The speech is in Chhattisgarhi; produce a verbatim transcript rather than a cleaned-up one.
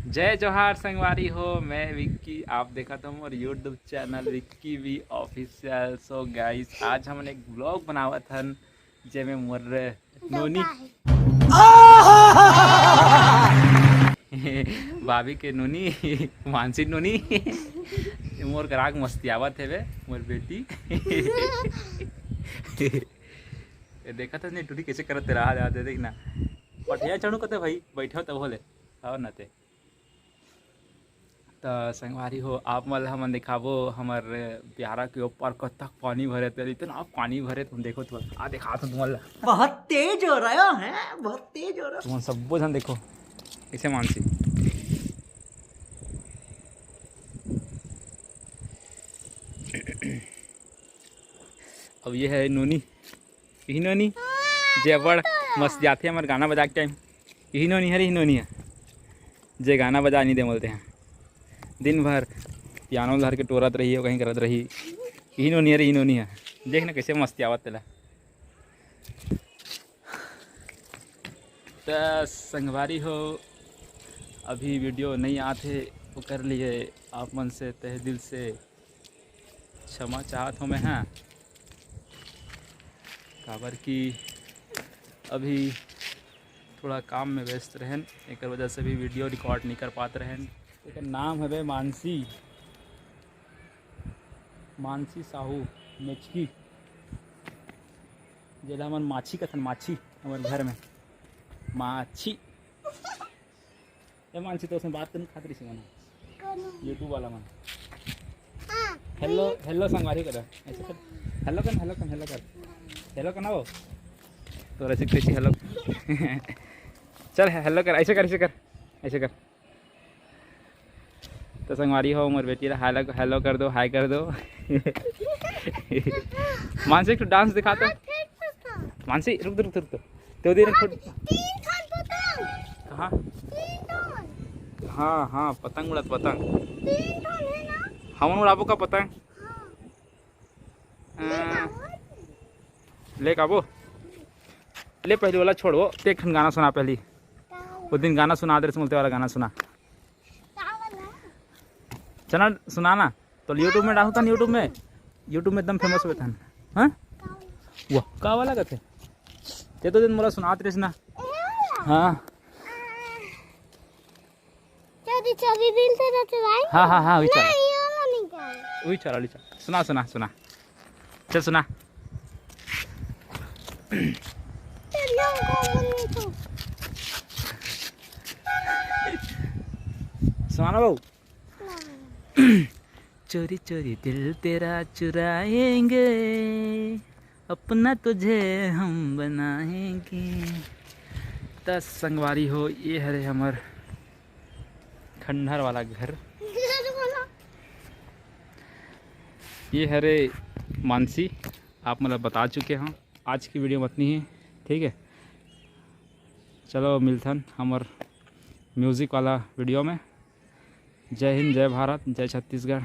जय जोहार संगवारी हो, मैं विक्की, आप देखत हो मोर YouTube channel Vicky V official. So guys, आज हमन एक व्लॉग बनावत हन, जेमे मोर नोनी, भाभी के नोनी, मानसी नोनी, मोर करा के मस्तियावत हेवे मोर बेटी। ये देखत हस नहीं टूरी कैसे करत रहा, देख ना, पठिया चढ़ू कते भाई, बैठे हो तब होले, और ना ते। त संगवारी हो, आप मन ल हमन दिखाबो हमर बियारा के ऊपर कतक पानी भरे, तेल इतना पानी भरे, तुम देखो तो आ दिखात हो तुमन ल। बहुत तेज हो रहा है, बहुत तेज हो रहा है। तुमन सब्बो झन देखो कैसे मानसी। अब ये है नोनी, यही नोनी जे बड़ मस्त जाथे हमर गाना बजा के टाइम। यही नोनी है रे, यही नोनी है जे गाना बजा नहीं दे बोलते हैं। दिन भर पियानो धर के टोरत रही, कहीं करत रही। यही नोनी है रे, यही नोनी है। देख ना कैसे मस्तियावत तेला। त संगवारी हो, अभी वीडियो नहीं आत हे, ओकर लिए आप मन से तहे दिल से क्षमा चाहत हो मैं, हाँ, काबर कि अभी थोड़ा काम में व्यस्त रहेन, एकर वजह से भी वीडियो रिकॉर्ड नहीं कर पात रहेन। एकर नाम हवे मानसी, मानसी साहू मेचकी, जेला हमन माछी कथन, माछी हमर घर में माछी। ए मानसी, तो उसमें बात करने खातिर इसी मन YouTube वाला मन। हेलो, हेलो संगवारी कर, ऐसे कर, हेलो कर, हेलो कर, हेलो कर, हेलो कर ना वो, तो ऐसे कैसी हेलो। चल हेलो कर, ऐसे कर, ऐसे कर, ऐसे कर। तो संगवारी हो, मोर बेटी ला हेलो, हेलो कर दो, हाय कर दो। मानसी, एक ठो डांस दिखा तो। मानसी, रुक, रुक, रुक, रुक। तो दे, रुक। तीन ठन पतंग। कहाँ? तीन ठन। हाँ, हाँ, पतंग उड़त, पतंग। तीन ठन है ना? हमन उड़ाबो का पतंग? हाँ। हाँ। ले काबो? ले, पहली वाला छोड़, वो ते एक ठन गाना सुना पहली। वो दिन गाना सुना दे रहे, सुनते वाला गाना सुना। चना सुना ना, तो YouTube में डालता ना, YouTube में, YouTube में एकदम फेमस हुए था। हाँ, वाह, का वाला कथे? ते तो दिन मोला सुनात रहिस ना। हाँ। चोरी चोरी दिल तेरा चुराएंगे। हाँ, हाँ, हाँ, वही चला। नहीं, ये वाला नहीं गाना। वही चला, वही चला। सुना, सुना, सुना। चल सुना। चल, ये वाला नहीं तो। सुना ना बाबू। ना। चोरी चोरी दिल तेरा चुराएंगे, अपना तुझे हम बनाएंगे। त संगवारी हो, ये हरे हमर खंडहर वाला घर। ये हरे मानसी, आप मतलब बता चुके हो, आज की वीडियो में इतनी ही, ठीक है। चलो मिलथन हमर म्यूजिक वाला वीडियो में। जय हिंद, जय भारत, जय छत्तीसगढ़।